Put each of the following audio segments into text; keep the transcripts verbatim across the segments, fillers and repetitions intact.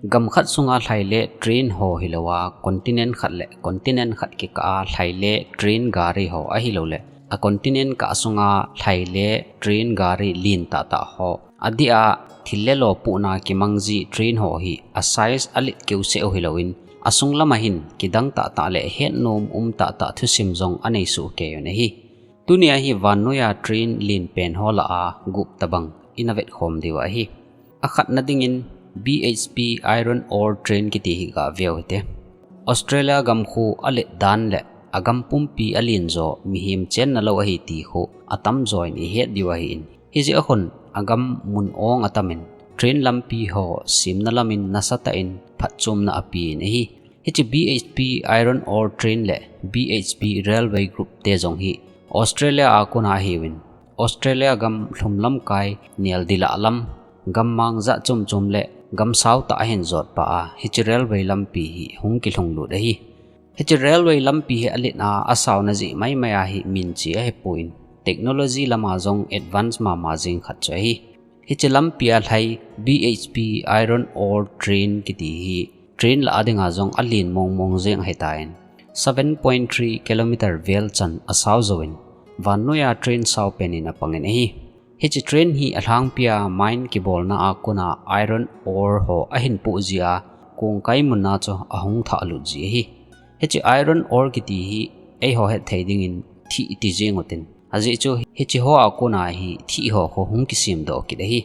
Gam khat sunga lhai le train ho hilouva, continent khat le continent khat kikah a lhai le train gari ho ahilouleh, a continent kah sunga lhai le train gari lin tahtah ho, adeh a thil le lo pohna kimang ji train ho hi a size alet keuseh u hilouvin, asung lama hin kidang tahtah le hetnom um tahtah thusim jong anei soh kei un ahi. Tunia hi vannoiya train len pen ho lah a gup tobang ina vetkhom diu ahi. Akhatna dingin B H P iron ore train kiti hi gave u hite. Australia gam khu alet dan le agam pumpi alen jo mihem chenna lou ahi ti khu atamjo in ihet diu ahin. Hijeh a khun agam mun ong atamin train lampi ho semna lamin nasatah in phatchomna apen ahi. Hiche B H P iron ore train le B H P railway group te jong hi Australia a kona ahiuvin, Australia gam lhum lamkai, nel dilah lam, gammang jat chom chom le gam sao tah a hin jotpha a, hiche railway lampi hi hung kilhung lut ahi. Hiche railway lampi hi alet a asaona jeh maimai a hi minche ahipon, technology lama jong advance mama jeng khat chu ahi. Hiche lampi a lhai B H P iron ore train kiti hi train lah a dinga jong alen mong mong jeng ahitan, seven point three kilometer vel chan asao jouvin, vannoiya train sao pen in apangin ahi. Hiche train hi alhangpia mine kibolna a kona iron ore ho ahin poh jia, kongkai muna chu ahung thah lut ji ahi. Hiche iron ore kiti hi eiho hetthei dingin thih iti jeng utin, ajeh chu hiche hoa kona hi thih ho khu hung kisemdoh kit ahi.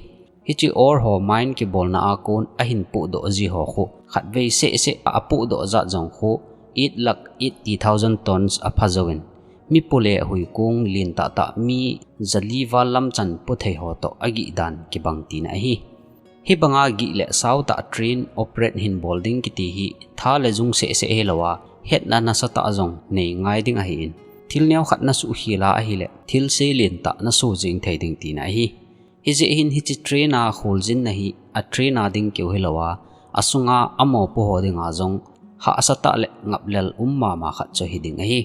Hiche ore ho mine kibolna a kon ahin pohdoh ji ho khu khatvei seh seh a apohdoh jat jong khu eight lakh eighty thousand tons apha jouvin, mi po le huikong len tahtah mi jali val lam chan po thei ho toh agih dan kibang tina ahi. Hibanga gih le sao tah train operate hin bol ding kiti hi tha le jung seh seh hilouva, hetna nasatah jong nei ngai ding ahin, thil neokhat nasuhkhel a ahile thil sei len tah naso jeng thei ding tina ahi. Hijeh hin hiche train a kholjinna hi a train a ding keu hilouva, asunga amopo ho dinga jong hahsatah le ngaplel um mama khat chu hiding ahi.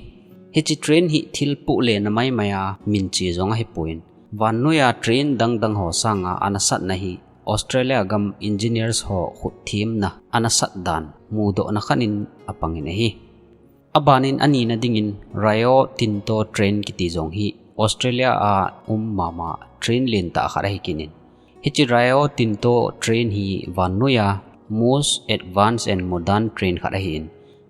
Hiche train hi thil poh lena maimai a minche jong ahipon, vannoiya train dang dang ho sanga anasatna hi Australia gam engineers ho khutthemna anasat dan mudohna khat in apangin ahi. Abanin anina dingin Rio Tinto train kiti jong hi Australia a um mama train lentah khat ahi kit in, hiche Rio Tinto train hi vannoiya most advanced and modern train khat ahin,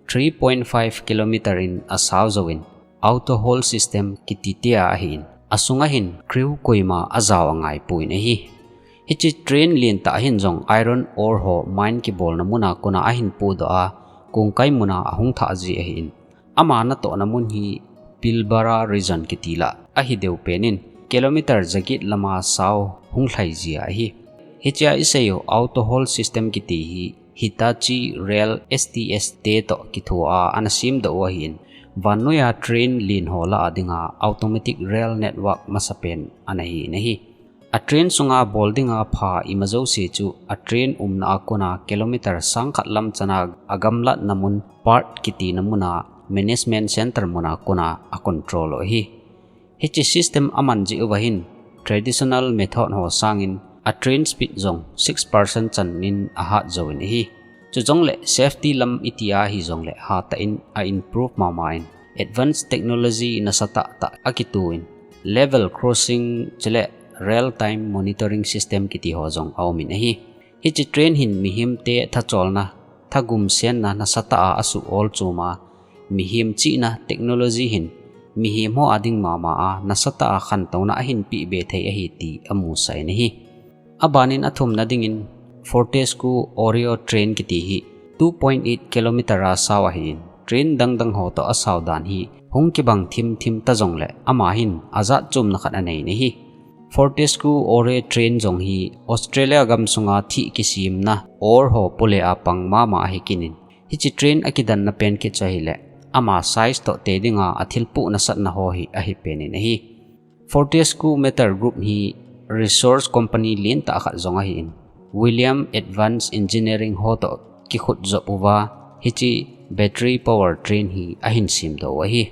three point five kilometer in asao jouvin, auto hold system kiti tia ahin, asunga hin crew koima ajao angaipon ahi. Hiche train lentah hin jong iron ore ho mine kibolna muna kona ahin pohdoh a, kongkai muna ahung thah ji ahin, ama natohna mun hi Pilbara region kiti lah ahi deupen in, kilometer jaget lama sao hung lhai jia ahi. Hichea isei u auto hold system kiti hi Hitachi Rail S T S te toh kithoa ana semdoh u ahin, vannoiya train len ho lah a dinga automatic rail network masapen ana hin ahi. A train sunga bol dinga pha ima jouse chu a train umna a kona kilometer sangkhat lam chana agamlatna mun Perth kitina muna management center muna kona acontrol u ahi. Hiche system aman jeh uva hin traditional method ho sangin a train speed jong six percent chan in ahat jouvin ahi. Chujongle safety lam itia hijongle hatah in a improve mama in, advanced technology nasatah tah akitoh in, level crossing chule real time monitoring system kiti ho jong aumin ahi. Hiche train hin mihemte thacholna, thagumsenna nasatah a asuh olchoma, mihem chihna technology hin mihem ho ading mama a nasatah a khantouna ahin pehbe thei ahi ti amusah in ahi. Abanin athumna dingin Fortescue Orejo train kiti hi two point eight kilometer a sao ahin, train dangdang ho toh asao dan hi hung kibang thimthim tajongle ama hin ajat chomna khat anei in ahi. Fortescue Orejo train jong hi Australia gamsunga thih kisemna ore ho pole a pang mama ahi kit in, hiche train akidanna pen kit chu ahile ama size toh te dinga athilpoh nasatna ho hi ahipen in ahi. Fortescue Metals Group hi resource company lentah khat jong ahin, William Advanced Engineering ho toh kikhutjop uva hiche battery power train hi ahin semdoh u ahi.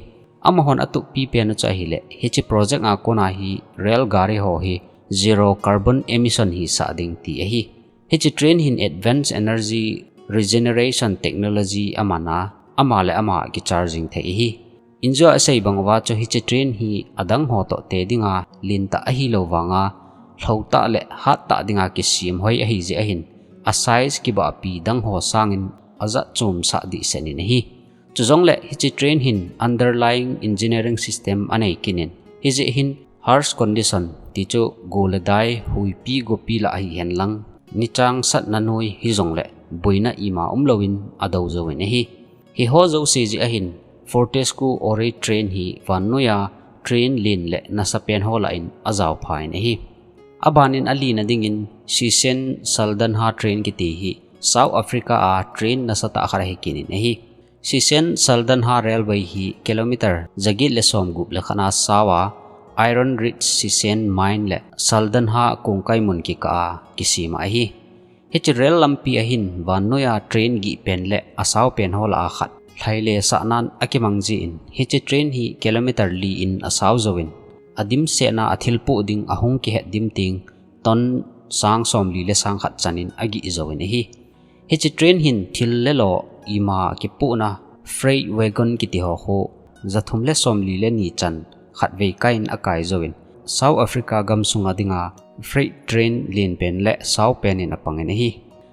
Amahon atup pipen u chu ahile, hiche project a kona hi rail gari ho hi zero carbon emission hisah ding ti ahi. Hiche train hin advanced energy regeneration technology aman a, ama le ama kicharging thei ahi. Injo a asei bang uva chu hiche train hi adang ho toh te dinga lentah ahilou vanga, lhoutah le hattah dinga kisem hoi ahi jeh ahin, a size kibahpi dang ho sangin ajat chom sah dehset in ahi. Chujongle hiche train hin underlying engineering system anei kit in, hijeh hin harsh condition ti chu go le dai, huipi gopi lah hihen lang, nichang satna noi hijongle boina ima umlouvin adou jouvin ahi. Hiho jouse jeh ahin Fortescue-Ore train hi vannoiya train len le nasapen ho lah in ajaopha in ahi. Abanin alina dingin Thyssen-Saldanha train kiti hi South Africa a train nasatah khat ahi kit in ahi. Thyssen-Saldanha Railway hi kilometer jaget le somgup le khat a sao a, Iron Ridge Thyssen Mine le Saldanha kongkai mun kikah a kisem ahi. Hiche rail lampi ahin vannoiya train gihpen le asaopen ho lah a khat lhaile sahnan akimang jeh in, hiche train hi kilometer li in asao jouvin, adimsetna a thil poh ding ahung kihet dim teng ton sang somli le sang khat chanin agih jouvin ahi. Hiche train hin thil le lo ima kipohna freight wagon kiti ho khu jathum le somli le ni chan khatvei kai in akai jouvin, South Africa gamsunga dinga freight train lenpen le saopen in apangin ahi.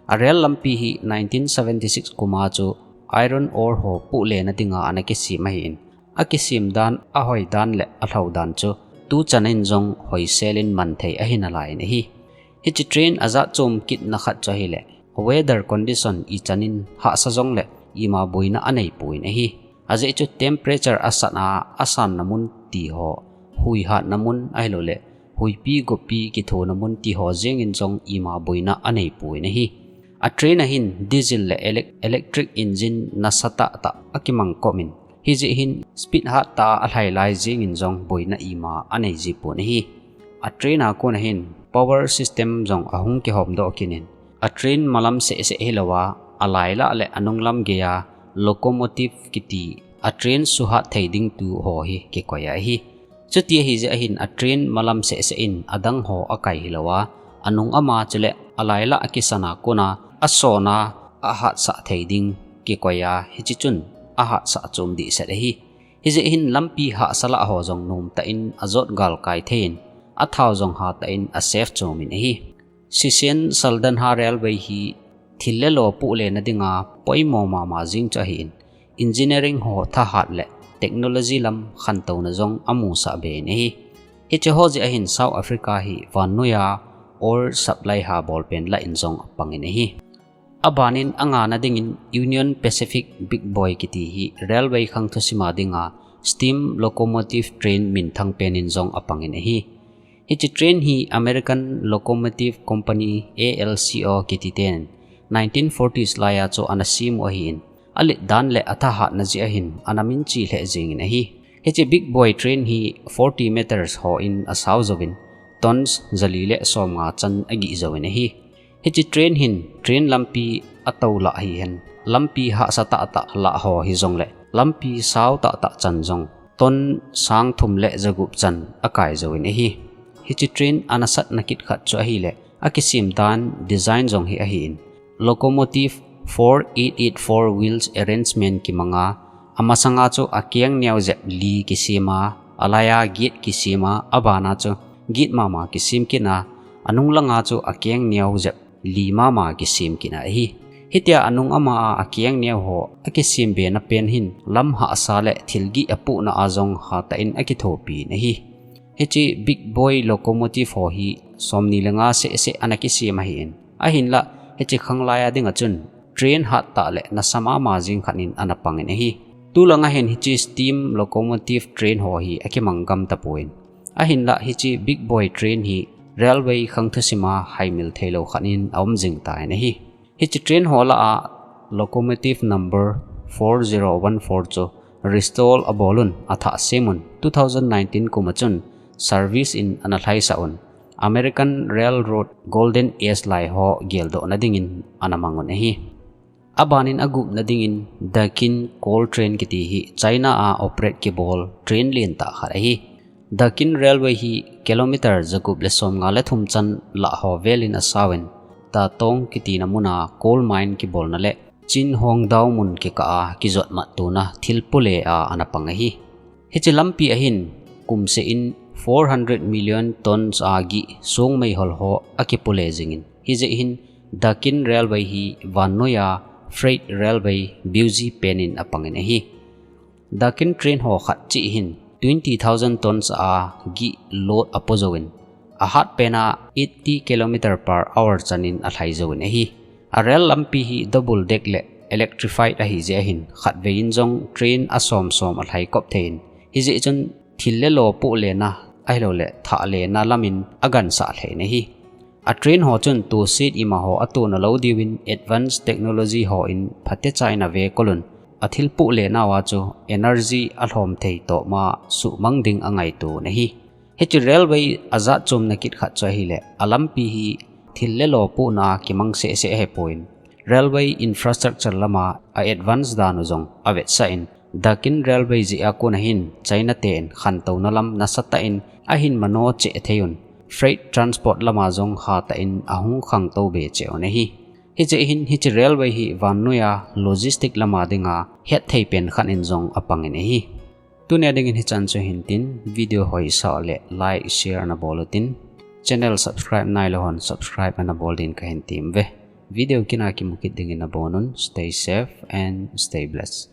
A rail lampi hi nineteen seventy-six kuma chu iron ore ho pohlena dinga ana kisem ahin, akisem dan, ahoi dan le alhou dan chu tuchan in jong hoisel in manthei ahi nalai in ahi. Hiche train ajat chom kitna khat chu ahile, weather condition ichanin hahsa jongle ima boina aneipoi in ahi. Ajeh chu temperature asatna, asanna mun ti ho, hui hatna mun ahilouleh huipi gopi kithona mun ti ho jengin jong ima boina aneipoi in ahi. A train ahin diesel le elec-, electric engine nasatah tah akimang kop in, hijeh hin speed hattah a alhai lai jengin jong boina ima anei jipon ahi. A train a kon ahin power system jong ahung kihomdoh kit in, a train malam sehseh hilouva, alailah le anunglam geiya locomotive kiti a train suhat thei ding tu ho hi kikoi ahi. Chuti ahijeh ahin a train malam sehseh in adang ho akai hilouva, anung ama chule alailah akisana kona asona ahatsah thei ding kikoiya, hiche chun ahatsah chom dehset ahi. Hijeh hin lampi hahsa lah ho jong nomtah in ajot galkai thei in, athao jong hatah in a save chom in ahi. Thyssen-Saldanha Railway hi thil le lo pohlena dinga poimo mama jeng chu ahin, engineering ho thahat le technology lam khantouna jong amusah be in ahi. Hiche ho jeh ahin South Africa hi vannoiya ore supply ha bolpen lah in jong apangin ahi. Abanin angana dingin Union Pacific Big Boy kiti hi railway khang thusima dinga steam locomotive train minthang pen in jong apangin ahi. Hiche train hi American Locomotive Company, A L C O kiti ten nineteen forties laiya chu ana sem u ahin, alet dan le athahatna jeh ahin ana minche lheh jengin ahi. Hiche Big Boy train hi forty meters ho in asao jouvin, tons jali le somnga chan agih jouvin ahi. Hiche train hin train lampi atou lah hihen, lampi hahsa tahtah lah ho hijongle lampi sao tahtah chan jong ton sang thum le jagup chan akai jouvin ahi. Hiche train anasatna kit khat chu ahile, akisem dan design jong hi ahin, locomotive four eight eight four wheels arrangement kimanga, amasanga chu akeng neo jep li kisema, alaiya get kisema, abana chu get mama kisem kit a, anung langa chu akeng neo jep li mama kisem kit ahi. Hitia anung ama a akeng neo ho akisem bena pen hin lam hahsa le thil gih apohna a jong hatah in akithopi in ahi. Hiche Big Boy locomotive ho hi somni le nga sehseh ana kisem ahin, ahinlah hiche khanglai a dinga chun train hattah le nasa mama jeng khat in ana pangin ahi. Tulanga hin hiche steam locomotive train ho hi akimang gam tapon, ahinlah hiche Big Boy train hi railway khang thusima haimil theilou khat in aum jing tan ahi. Hiche train ho lah a locomotive number four zero one four chu restore abolun, athah semun, two thousand nineteen kuma chun service in ana lhaisah un, American Railroad Golden Age lai ho geldohna dingin ana mangun ahi. Abanin agupna dingin Dakin Coal Train kiti hi China a operate kibol train lentah khat ahi. Dakin Railway hi kilometer jagup le somnga le thum chan lah ho velin asaovin, Tatong kitina muna coal mine kibolna le Chinhongdao mun kikah a kijot mat tuna thil pule a ana pang ahi. Hiche lampi ahin kumseh in four hundred million tons a gih songmei holho akipule jingin, hijeh hin Dakin Railway hi vannoiya freight railway biuji penin apangin ahi. Dakin train ho khat cheh hin twenty thousand tons a gih load apo jouvin, ahat pena eighty kilometer per hour chanin alhai jouvin ahi. A rail lampi hi double deck le electrified ahijeh ahin khatvei in jong train asom som alhai kop thei in, hijeh chun thil le lo pohlena ahilouleh thahlena lamin agansah lheh in ahi. A train ho chun toset imaho atona lou diuvin advanced technology hon phatecha in ave kolun, athil pohlena uva chu energy alhom thei tohma suhmang ding angaito in ahi. Hiche railway ajat chomna kit khat chu ahileh, alampi hi thil le lo pohna kimang sehseh ahipon, railway infrastructure lama a advance dan u jong avetsah in, Dakin Railway jeh a kona hin China ten khantouna lam nasatah in ahin mano cheh thei un, freight transport lama jong hatah in ahung khangtou be cheh un ahi. Hijeh hin hiche railway hi vannoiya logistic lama dinga hetthei pen khat in jong apangin ahi. Tunia dingin hichan chu hintin, video hoisah leh like, share ana bol utin, channel subscribe nailou hon subscribe ana bol din kahin temuve. Video kina kimu kit dingin nabonun, stay safe and stay blessed.